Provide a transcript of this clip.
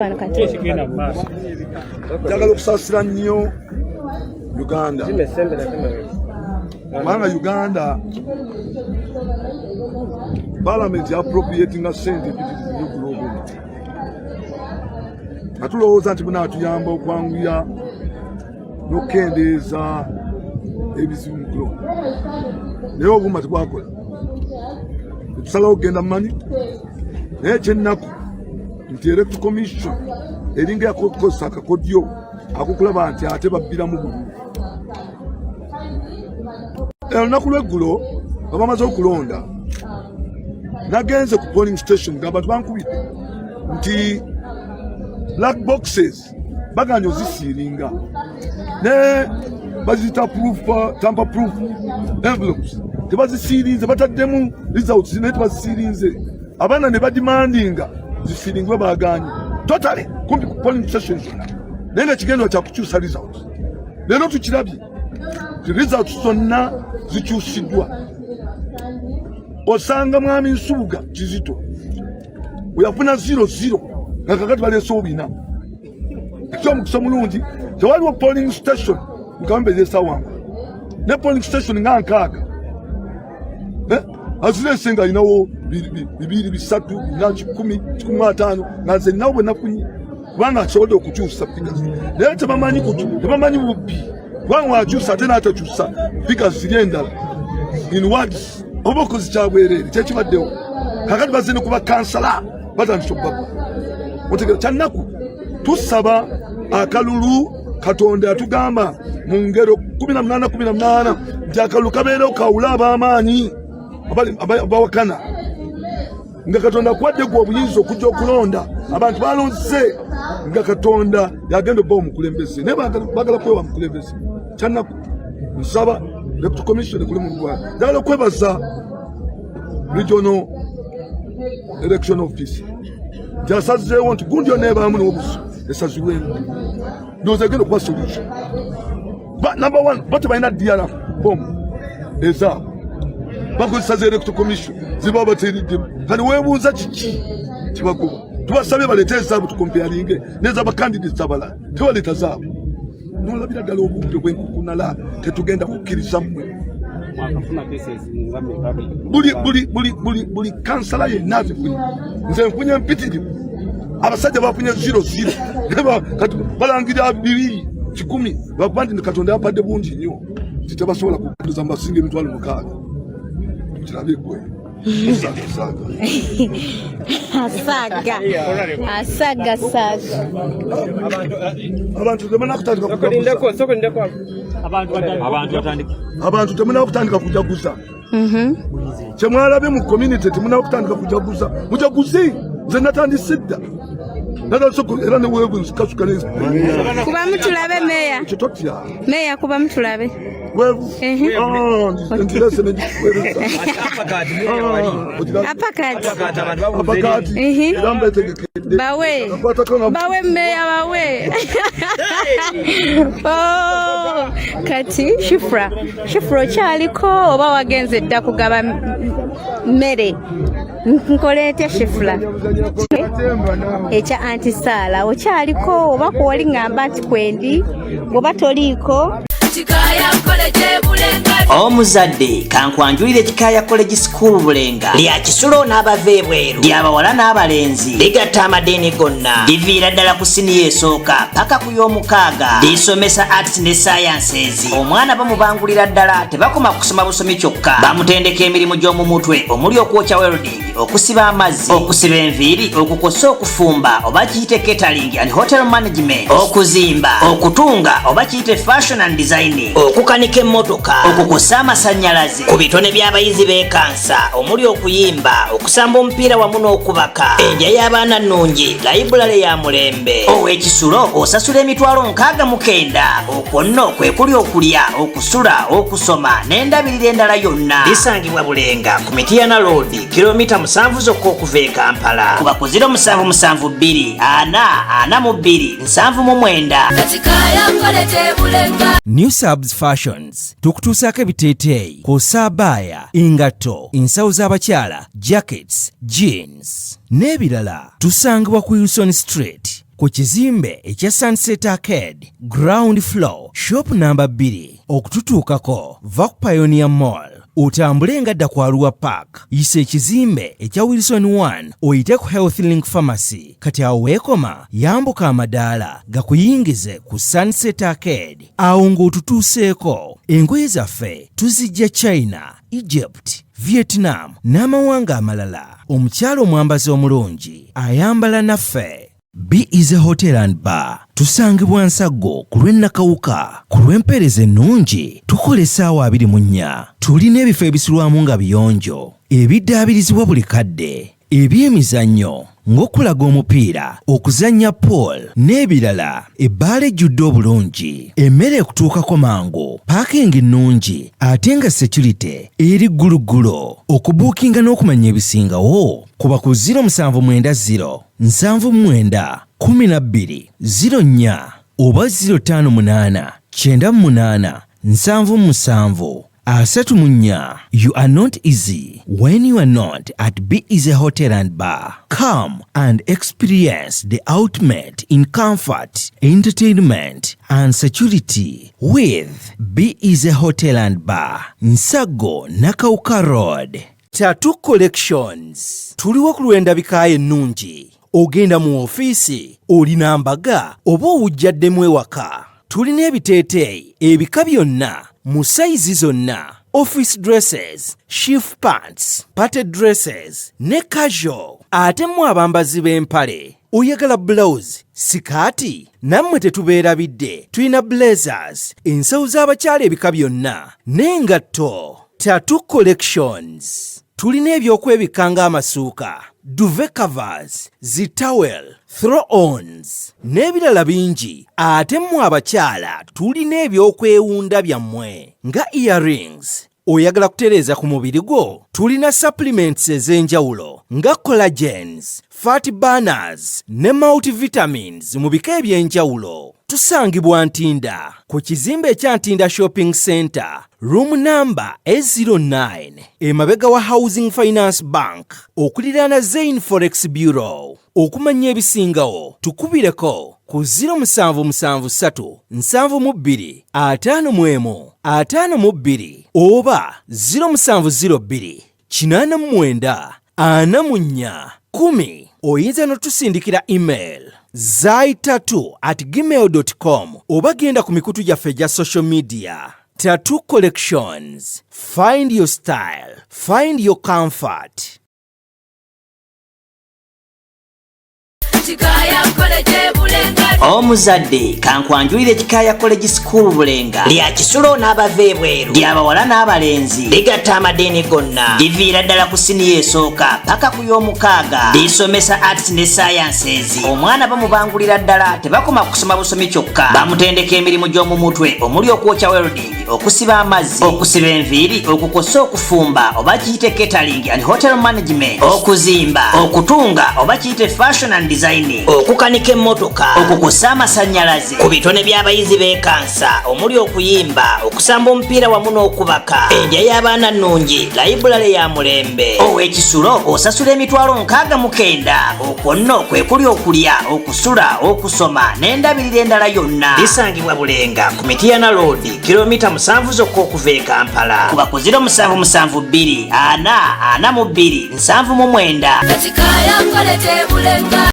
Wano kati. Ekigenda mu maaso. Njagala okusaasira nnyo Uganda, kubanga Uganda Parliament appropriatinga sente mpitirivu nnyo global, nga tulowooza nti bunaatuyamba okwanguya n'okukendeeza ebizibu mu globe, naye obuuma tebwakola. Tetusalawo okugenda mumanyi, naye ekyennaku nti Electoral Commission eringa yakukozesa akakodyo akokulaba nti ate babbiramu bululu. Olunaku lweggulo nga bamaze okulonda, nagenze ku polling station nga abantu bankubidde nti black boxes baganye ozisiiringa ne baziyita proof, tamper proof envelopes tebazisiirinze. Bataddemu results naye tebazisiirinze. Abaana ne bademandinga zisiiringwe, baganye totally kumpi ku polling station zonna, naye nga ekigendwa kyakukyusa results. Leero tukirabye ti results zonna zikyusiddwa. Osanga mwami Nsubuga Kizito weyafuna 00, nga kakati baleesewo 4. Ekyomukisa omulungi, tewaliwo polling station mukambe zesawanga ne polling station nga 60. Eh, azireese nga alinawo 2, 3, 4, 100, 150, nga nze ninawo bwe nafunye, kubanga asobodde okukyusa figures. Naye tebamanyi bubbi, kubanga wakyusa ate n'atakyusa figures ziri endala in words, oba okozi kyabwereere. Kyekibaddewo kakati bazze ne kuba kansala batandise okubabba. Otegera, kyannaku. Tusaba akalulu. Katonda yatugamba mu Ngero 18:18 nti akalulu kabeerewo kawule ab'amaanyi abawakana. Nga Katonda akuwadde gwe obuyinza okujja okulonda, abantu balonze nga Katonda yagenda obba omukulembeze, naye baagala kwewa mukulembeze. Kyannaku. Nsaba Electoral Commission ekole mu lugwala. Njagala okwebaza regional election office nti asazeewo nti gundi yonna ebaamu n'obusu esazibwemu. Ndowooza egenda okuba solution. Number one, bo tebalina DR form ezaabwe, bakozesa za Electoral Commission ziba bateeriddemu. Kati weebuuza kiki kibagoba. Tubasabye baleete ezaabwe tucomparinge n'ez'abacandidates abalala, tebaleeta zaabwe. Nolabira ddala obudde bwenkukunala. Tetugenda kukkiriza mmwe. Mwakafuna cases nga mmeka? Buli kansala yenna azifunye. Nze nfunye empitirivu. Abasajja bafunye 00, naye kati balangira 2 kikumi, lwakuba nti Katonda yampadde bungi nnyo nti tebasobola kukkiriza mubasinga 60,000. Kirabe gwe. Saaga, saaga. Asaga asaga saga. Abantu temuna kutandika kujaguza. Sokolindeko. Abantu batandika. Abantu temuna kutandika kujaguza. Kyemwalabye mu community, temuna kutandika kujaguza. Mujaguze, nze natandise dda. Natandise era ne weevu nzikasuka. Kubamu tulabe, meya. Kitotya. Meya, kubamu tulabe. Weevu. Ntirese negikuweereza. Apakati. Apakati. Era mbetegekedde. Bawe. Kakwatako nga Bawe, meya, bawe. Oh, kati Shifra, Shifra, okyaliko oba wagenze dda kugaba mmere? Nkole ntya, Shifra? Ekya Anti Saala, okyaliko oba kwoli? Ŋŋamba nti kwendi, bw'oba toliiko. Kikaya College Bulenga. Omuzadde, kankwanjulire Kikaya College School Bulenga. Lya kisulo n'abava ebweru, lyabawala n'abalenzi, ligatta amadiini gonna, liviira ddala ku siniya esooka paka ku y'omukaaga. Lisomesa arts ne sciences. Omwana bamubangulira ddala, tebakoma kusoma busomi kyokka, bamutendeka emirimu gy'omu mutwe omuli okwokya, welding, okusiba amazzi, okusiba enviiri, okukosa, okufumba oba kiyite catering and hotel management, okuzimba, okutunga oba kiyite fashion and designing, okukanika emmotoka, okukosa amasannyalaze. Ku bitone by'abayizi b'ekansa omuli okuyimba, okusamba omupiira wamu n'okubaka. Endya y'abaana nnungi, layibulale ya mulembe. Ow'ekisulo osasula 69,000. Okwo nno kwe kuli okulya, okusula, okusoma n'endabirira endala yonna. Lisangibwa Bulenga ku Mitiyana Road, kilomita 7 zokka okuva e Kampala. Kuba ku 0772 4 42 79. Kikaya College Bulenga. New Subs Fashions tukutuusaako ebiteeteeyi kw'ossa abaaya, engatto, ensawo z'abakyala, jackets, jeans n'ebirala. Tusangibwa ku Wilson Street. Ku kizimbe ekya Sunset Arcade, ground floor, shop namba 2. Okututuukako, va ku Pioneer Mall otambule nga dda ku Arua Park, yisa ekizimbe ekya Wilson 1 oyite ku Health Link Pharmacy. Kati awo weekoma, yambuka amadaala gakuyingize ku Sunset Arcade. Awo ng'otutuuseeko. Engoye zaffe tuzijja China, Egypt, Vietnam n'amawanga amalala. Omukyala omwambazi omulungi ayambala naffe. Be Easy Hotel and Bar tusangibwa Nsaggo ku lw'e Nakawuka. Ku lw'empeereza ennungi tukola essaawa 24. Tulina ebifo ebisulwamu nga biyonjo, ebiddaabirizibwa buli kadde, eby'emizannyo ng'okulaga omupiira, okuzannya pool n'ebirala. Ebbaala ejjudde obulungi, emmere ekutuukako mangu, paakingi nnungi ate nga security eri gguluggulo. Okubuukinga n'okumanya ebisingawo kuba ku 0790 79 12 04 oba 058 98 77 34. You are not easy when you are not at Be Easy Hotel and Bar. Come and experience the ultimate in comfort, entertainment and security with Be Easy Hotel and Bar, Nsaggo, Nakawuka Road. Tattoo Collections tuliwo ku lw'endabikayo ennungi. Ogenda mu ofiisi, olina mbaga oba owujjaddemu ewaka, tulina ebiteeteeyi ebika byonna mu sayizi zonna, office dresses, shift pants, party dresses ne casual. Ate mu abambazi b'empale, oyagala blouse, sikaati, nammwe tetubeerabidde. Tulina blazers, ensawo z'abakyala ebika byonna n'engatto. Tattoo Collections tulina ebyokwebikka ng'amasuuka, duvet covers, zi towel, throw-ons n'ebirala bingi. Ate mmwe abakyala tulina ebyokwewunda byammwe nga earrings. Oyagala kutereeza ku mubiri gwo? Tulina supplements ez'enjawulo nga collagens, fat burners ne multivitamins mu bika eby'enjawulo. Tusangibwa Ntinda ku kizimbe ekya Ntinda Shopping Center, room number A09, emabega wa Housing Finance Bank, okuliraana Zain Forex Bureau. Okumanya ebisingawo tukubireko ku 0773 72 51 52 oba 0702 89 44 10. Oyinza n'otusindikira email zaitatu@gmail com oba genda ku mikutu gyaffe egya social media. Tattoo Collections, find your style, find your comfort. Kikaaya College Bulenga. Omuzadde, kankwanjulire Kikaaya College School Bulenga. Lya kisulo n'abava ebweru, lyabawala n'abalenzi, ligatta amadiini gonna, liviira ddala ku siniya esooka paka ku y'omukaaga. Lisomesa arts ne sciences. Omwana bamubangulira ddala, tebakoma kusoma busomi kyokka, bamutendeka emirimu gy'omu mutwe omuli okwokya, welding, okusiba amazzi, okusiba enviiri, okukosa, okufumba oba kiyite catering and hotel management, okuzimba, okutunga oba kiyite fashion and designing, okukanika emmotoka, okukusa amasannyalaze. Ku bitone by'abayizi b'ekansa omuli okuyimba, okusamba omupiira wamu n'okubaka. Endya y'abaana nnungi, layibulale ya mulembe. Ow'ekisulo osasula 69,000. Okwo nno kwe kuli okulya, okusula, okusoma n'endabirira endala yonna. Lisangibwa Bulenga ku Mitiyana Road, kilomita 7 zokka okuva e Kampala. Kuba ku 0772 4 42 79. Kikaaya College Bulenga.